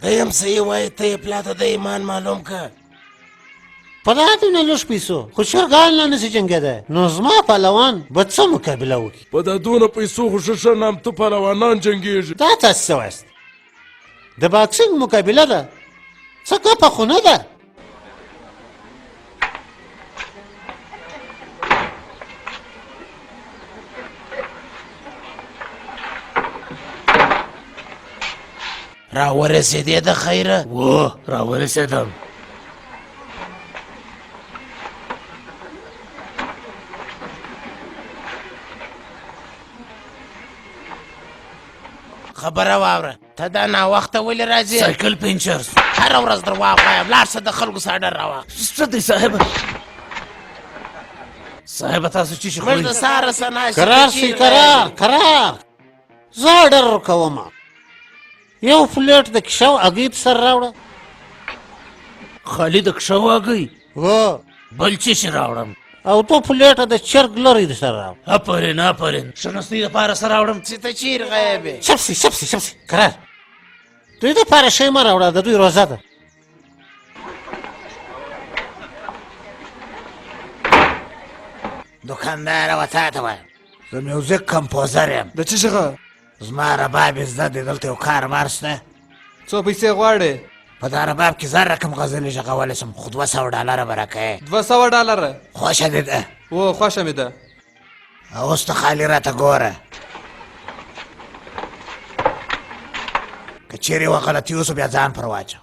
دی هم صحیح وایي، ته یې پلا ته د ایمان معلوم که. په دا دونه لږ پیسو خو چرګان لا نسي جنګېدی، نو زما پهلوان به څه مقابله وکړي؟ په دا دونه پیسو خو ښه ښه نامتو پهلوانان جنګېږي. دا تاسې څه وایاست؟ د باکسینګ مقابله ده، څه ګپه خو نه ده. راورسېدې د خیره؟ و راورسېدم. خبره واوره، ته دا ناوخته ولې راځې؟ سایکل پنچر سو. هره ورځ درواغ وایم، لاړ شه د خلکو څخه آرډر راواخله. څه دی صاحب؟ صاحب تاسو چې شي موږ د سهاره څه ناست یو، کرار ته سي، چیرې کرار غایب یې؟ کرار، زه آرډر ورکوم. یو پلیټ د کښو هګۍ په سر راوړه. خالي د کښو هګۍ؟ هو. بل څه شي راوړم؟ او دوه پلیټه د چرګ لرې در سره راوړه. افرین افرین. ښه نستۍ دپاره څه راوړم؟ چې ته چیرې غایب یې؟ چپ سي چپ سي چپ سي، کرار. دوی دپاره شی مه راوړه، د دوی روزه ده. دکانداره و تا ته وایم، زه میوزیک کمپوزر یم. د څه شي؟ زما رباب یې زده دی، دلته یو کار بار شته. څو پیسې غواړې؟ په دا رباب کې زر رقم غزلې ږغولی شم، خو $200 به راکوې. $200؟ خوښه دې ده؟ و خوښه مې ده. او اوس ته خالي راته ګوره، که چیرې یوه غلطي وسو بیا ځان پر واچوه.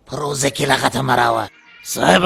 په روزه کې لغته مه راوه. صاحب.